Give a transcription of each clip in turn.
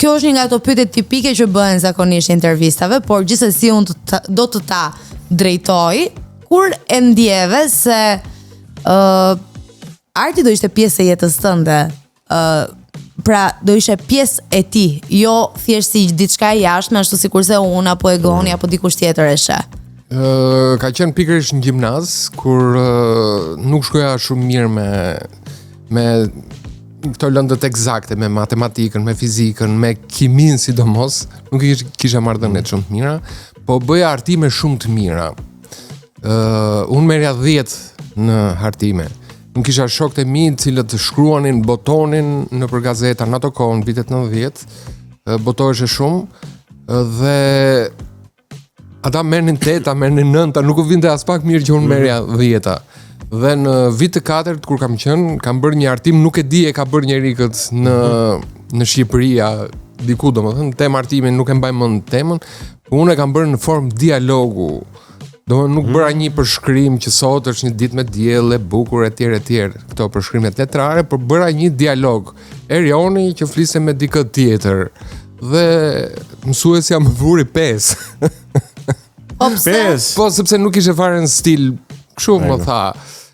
Kjo është një nga ato pyetje tipike që bëhen zakonisht intervistave, por gjithsesi unë të ta, do të ta drejtoj kur e ndjeve se ë uh, arti do ishte pjesë e jetës tënde. ë uh, pra do ishe pjesë e tij, jo thjesht si diçka e jashtme, ashtu sikurse unë apo Egoni mm. apo dikush tjetër e sheh. Ë ka qenë pikërisht në gjimnaz kur uh, nuk shkoja shumë mirë me me këto lëndët ekzakte me matematikën, me fizikën, me kiminë sidomos, nuk i kisha marrëdhëniet shumë të mira, po bëja hartime shumë të mira. Ë uh, unë merrja 10 në hartime. Unë kisha shokët e mi të cilët shkruanin, botonin nëpër gazeta në ato kohë, në vitet 90, botoheshe shumë dhe Ata merrnin teta, merrnin nënta, nuk u vinte aspak mirë që unë mhm. merrja dhjeta. Dhe në vit të katërt kur kam qenë, kam bërë një hartim, nuk e di e ka bërë njeri këtë në mhm. në Shqipëri a diku domethënë, temë hartimin nuk e mbaj mend temën, po unë e kam bërë në formë dialogu. Domethënë nuk bëra mhm. një përshkrim që sot është një ditë me diell e bukur etj etj. Këto përshkrimet letrare, por bëra një dialog. Erioni që fliste me dikë tjetër. Dhe mësuesja më vuri 5. Po pse? 5. Po sepse nuk ishte fare në stil, kështu më tha.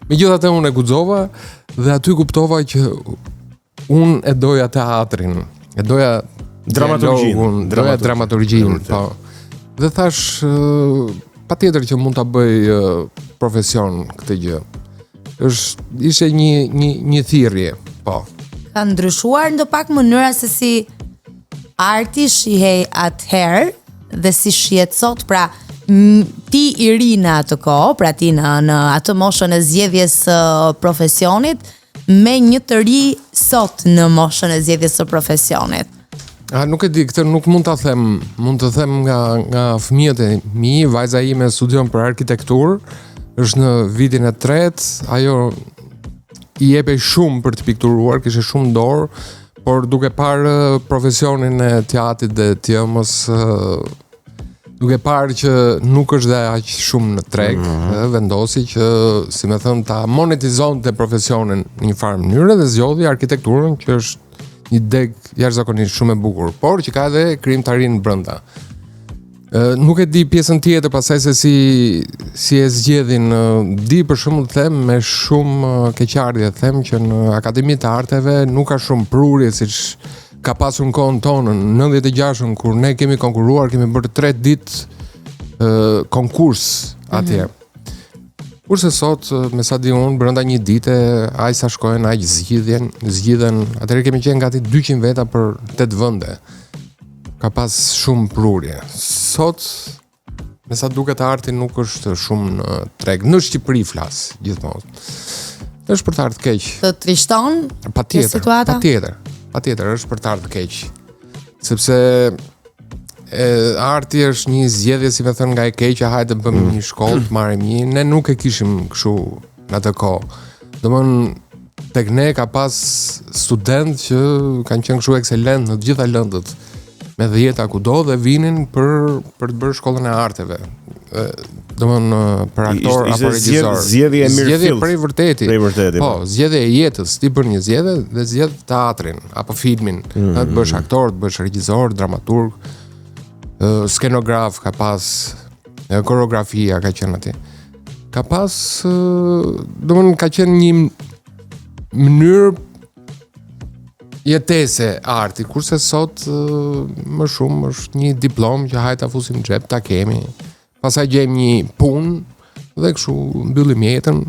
Megjithatë unë e guxova dhe aty kuptova që unë e doja teatrin, e doja dramaturgjinë, doja dramaturgjinë, po. Dhe thashë patjetër që mund ta bëj profesion këtë gjë. Është ishte një një një thirrje, po. Ka ndryshuar ndopak mënyra se si arti shihej atëherë dhe si shihet sot, pra ti i ri në atë kohë, pra ti në në atë moshën e zgjedhjes së profesionit, me një të ri sot në moshën e zgjedhjes së profesionit. A nuk e di, këtë nuk mund ta them, mund të them nga nga fëmijët e mi, vajza ime studion për arkitekturë, është në vitin e tretë, ajo i jepej shumë për të pikturuar, kishte shumë dorë, por duke parë profesionin e teatrit dhe të ëmës duke parë që nuk është dhe aq shumë në treg, mm -hmm. vendosi që, si me thënë, ta monetizonte profesionin në një farë mënyre dhe zgjodhi arkitekturën që është një degë jashtëzakonisht shumë e bukur, por që ka edhe krijimtarinë brenda. Ë nuk e di pjesën tjetër pastaj se si si e zgjedhin, di për shembull të them me shumë keqardhje them që në Akademi të Arteve nuk ka shumë prurje siç ka pasur në kohën tonë, në 96-ën kur ne kemi konkurruar, kemi bërë 3 ditë ë konkurs atje. Mm -hmm. Kurse sot, me sa di unë, brenda një dite, aq sa shkojnë, aq zgjidhjen, zgjidhen, atëherë kemi qenë gati 200 veta për 8 vende. Ka pas shumë prurje. Sot, Me sa duket arti nuk është shumë në treg. Në Shqipëri flas gjithmonë. Është për të ardhur keq. Të trishton? Patjetër. Patjetër. Patjetër është për të ardhur keq. Sepse e, arti është një zgjedhje, si me thënë, nga e keqja, hajde të bëjmë mm. një shkollë, të marrim një. Ne nuk e kishim kështu në atë kohë. Domethënë tek ne ka pas studentë që kanë qenë kështu ekselent në të gjitha lëndët me dhjeta kudo dhe vinin për për të bërë shkollën e arteve. Domethënë për aktor apo regjisor. Zgjedhje e mirë. Zgjedhje prej vërteti. Prej vërteti. Po, po, zgjedhje e jetës. Ti bën një zgjedhje dhe zgjedh teatrin apo filmin. Mm -hmm. Të bësh aktor, të bësh regjisor, dramaturg, skenograf ka pas, koreografia ka qenë atje. Ka pas, domethënë ka qenë një mënyrë jetese arti, kurse sot më shumë është një diplomë që hajt ta fusim në xhep, ta kemi. Pastaj gjejmë një punë dhe kështu mbyllim jetën,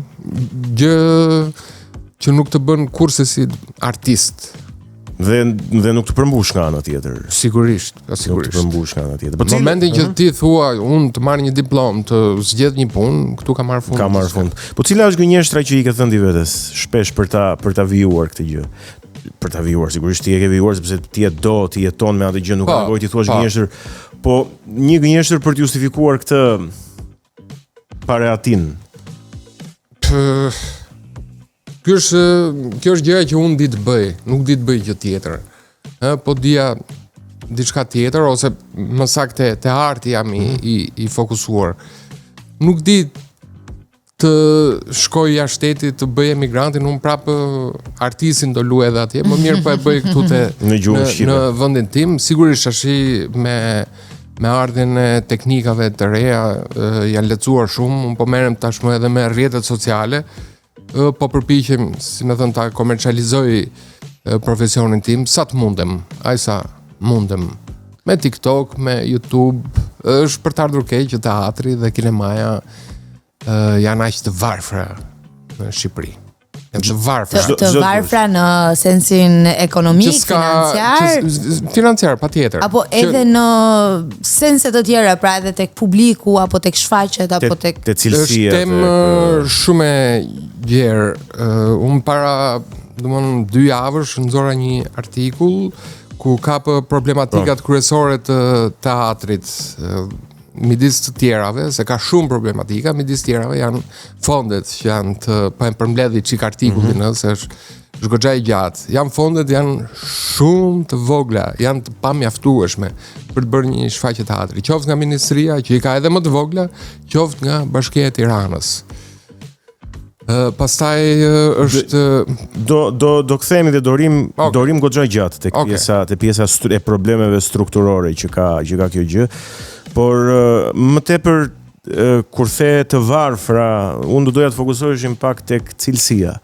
gjë që nuk të bën kurrsesi artist. Dhe dhe nuk të përmbush nga ana tjetër. Sigurisht, po sigurisht. Nuk të përmbush nga ana tjetër. Po në momentin që ti thua unë të marr një diplomë, të zgjedh një punë, këtu ka marrë fund. Ka marrë fund. Po cila është gënjeshtra që i ke thënë ti vetes shpesh për ta për ta vijuar këtë gjë? Për ta vijuar, sigurisht ti e ke vijuar sepse ti e do, ti jeton me atë gjë, nuk ka po, nevojë t'i thuash po. gënjeshtër. Po një gënjeshtër për të justifikuar këtë parehatinë. Ky është kjo është gjëja që unë di të bëj, nuk di të bëj gjë tjetër. Ë, po dija diçka tjetër ose më saktë te, te arti jam i, mm. i i fokusuar. Nuk di të shkoj jashtë shtetit të bëj emigrantin, unë prapë artistin do luaj edhe atje, më mirë po e bëj këtu te në gjuhën shqipe. Në vendin tim, sigurisht tash me me ardhjen e teknikave të reja janë lehtësuar shumë, unë po merrem tashmë edhe me rrjetet sociale, po përpiqem, si me thënë, ta komercializoj profesionin tim sa të mundem, aq sa mundem. Me TikTok, me YouTube, është për të ardhur keq që teatri dhe kinemaja janë aq të varfra në Shqipëri. Janë të varfra. Të, të varfra në sensin ekonomik, ska, financiar. Që, financiar, patjetër. Apo edhe që, në sense të tjera, pra edhe tek publiku apo tek shfaqjet apo tek te cilësia. Është temë shumë e gjerë. Uh, unë para, domthon dy javësh nxora një artikull ku kap problematikat po. kryesore të teatrit midis të tjerave, se ka shumë problematika, midis të tjerave janë fondet që janë të po e përmbledh çik artikullin, mm -hmm. se është është goxha i gjatë. Janë fondet janë shumë të vogla, janë të pamjaftueshme për të bërë një shfaqje teatri, qoftë nga ministria që i ka edhe më të vogla, qoftë nga Bashkia e Tiranës. Uh, pastaj është do do do kthehemi dhe do rrim okay. do rrim goxha gjatë tek okay. pjesa te pjesa e problemeve strukturore që ka që ka kjo gjë. Por më tepër kur the të varfra, unë do doja të fokusoheshim pak tek cilësia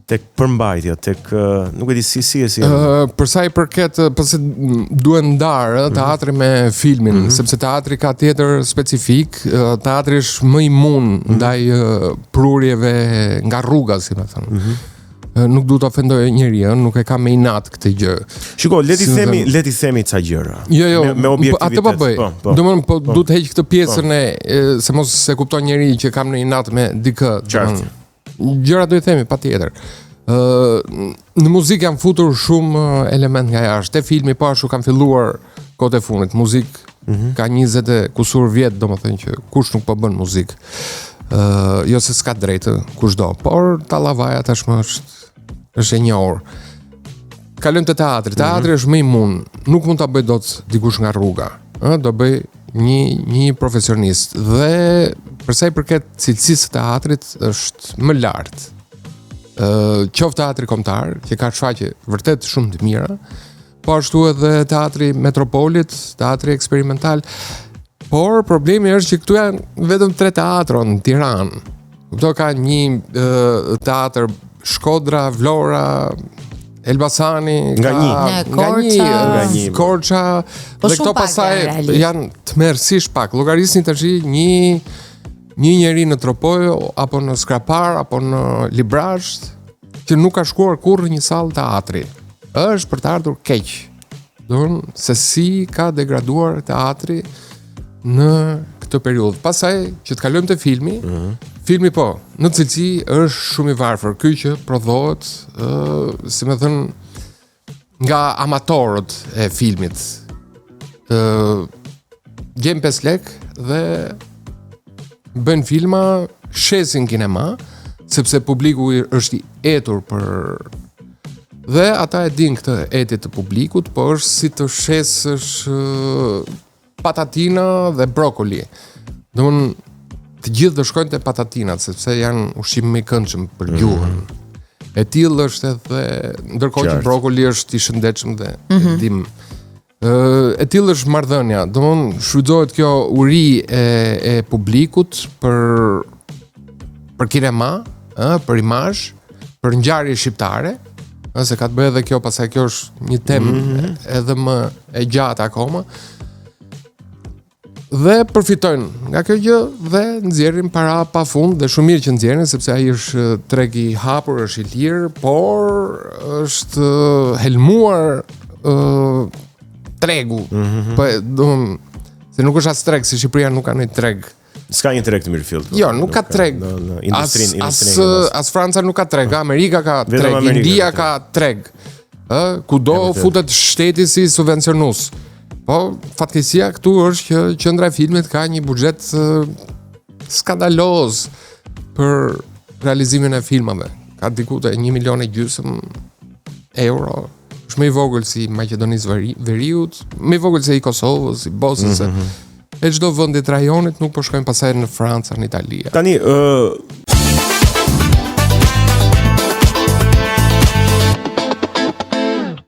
tek përmbajtja, tek nuk e di si si e si. Ë për sa i përket, po se duhen ndarë mm -hmm. teatri me filmin, mm -hmm. sepse teatri ka tjetër specifikë, teatri është më imun mm -hmm. ndaj prurjeve nga rruga, si me thënë. Mm -hmm. Nuk du të ofendoj njeri, ë, nuk e kam me inat këtë gjë. Shiko, le t'i si themi, le t'i themi ca gjëra. Jo, jo, me, me objektivitet. Atë po bëj. Po, po. Domthon po, po. du të heq këtë pjesën po. e se mos se kupton njeri që kam në inat me dikë, domthon. Gjëra do i themi patjetër. Ë në muzikë janë futur shumë element nga jashtë. Te filmi po ashtu kanë filluar kohët e fundit. Muzikë mm -hmm. ka 20 e kusur vjet, domethënë që kush nuk po bën muzikë. Ë jo se s'ka drejtë kushdo, por tallavaja tashmë është është e njohur. Kalojmë te teatri. Teatri mm -hmm. është më imun. Nuk mund ta bëjë dot dikush nga rruga. Ë do bëjë një një profesionist dhe për sa i përket cilësisë së teatrit është më lart. Ë qoftë teatri kombëtar që ka shfaqje vërtet shumë të mira, po ashtu edhe teatri Metropolit, teatri eksperimental. Por problemi është që këtu janë vetëm tre teatro në Tiranë. Kupto ka një teatër Shkodra, Vlora, Elbasani, nga një, nga një, nga një, Korça, po dhe këto pastaj janë tmerrësisht pak. Llogarisni tash një një njeri në Tropojë apo në Skrapar apo në Librazhd që nuk ka shkuar kurrë në një sallë teatri. Është për të ardhur keq. Domthon se si ka degraduar teatri në këtë periudhë. Pastaj që të kalojmë te filmi, mm -hmm. filmi po, në cilësi është shumë i varfër. Ky që prodhohet, ë, uh, si me thënë, nga amatorët e filmit. Ë uh, gjejnë 5 lek dhe bëjnë filma, shesin kinema, sepse publiku është i etur për dhe ata e dinë këtë etje të publikut, po është si të shesësh patatina dhe brokoli. Domthon të gjithë do shkojnë te patatinat sepse janë ushqim më i këndshëm për mhm. gjuhën. Mm -hmm. E tillë është edhe ndërkohë që brokoli është i shëndetshëm dhe mm -hmm. dim. Ë e tillë është marrëdhënia. Domthon shfrytëzohet kjo uri e e publikut për për kinema, ë për imazh, për ngjarje shqiptare, ë se ka të bëjë edhe kjo, pastaj kjo është një temë mm -hmm. edhe më e gjatë akoma. Dhe përfitojnë nga kjo gjë dhe nxjerrin para pa fund dhe shumë mirë që nxjerrin sepse ai është treg i hapur, është i lirë, por është helmuar ë tregu. Mm -hmm. Po, do se nuk është as treg, se Shqipëria nuk ka një treg. S'ka një treg të mirëfilltë. Po. Jo, nuk ka treg. Në, në industrinë, as, as, as Franca nuk ka treg, po. Amerika ka treg, Amerika India ka treg. Ë, kudo futet shteti si subvencionues. Po, fatkeqësia këtu është që qendra e filmit ka një buxhet skandaloz për realizimin e filmave. Ka diku te 1 milion e gjysmë euro. Është më i vogël se i Maqedonisë Veriut, më i vogël se i Kosovës, i Bosnës. Mm -hmm. E çdo vendi të rajonit nuk po shkojnë pastaj në Francë, në Itali. Tani, ë uh,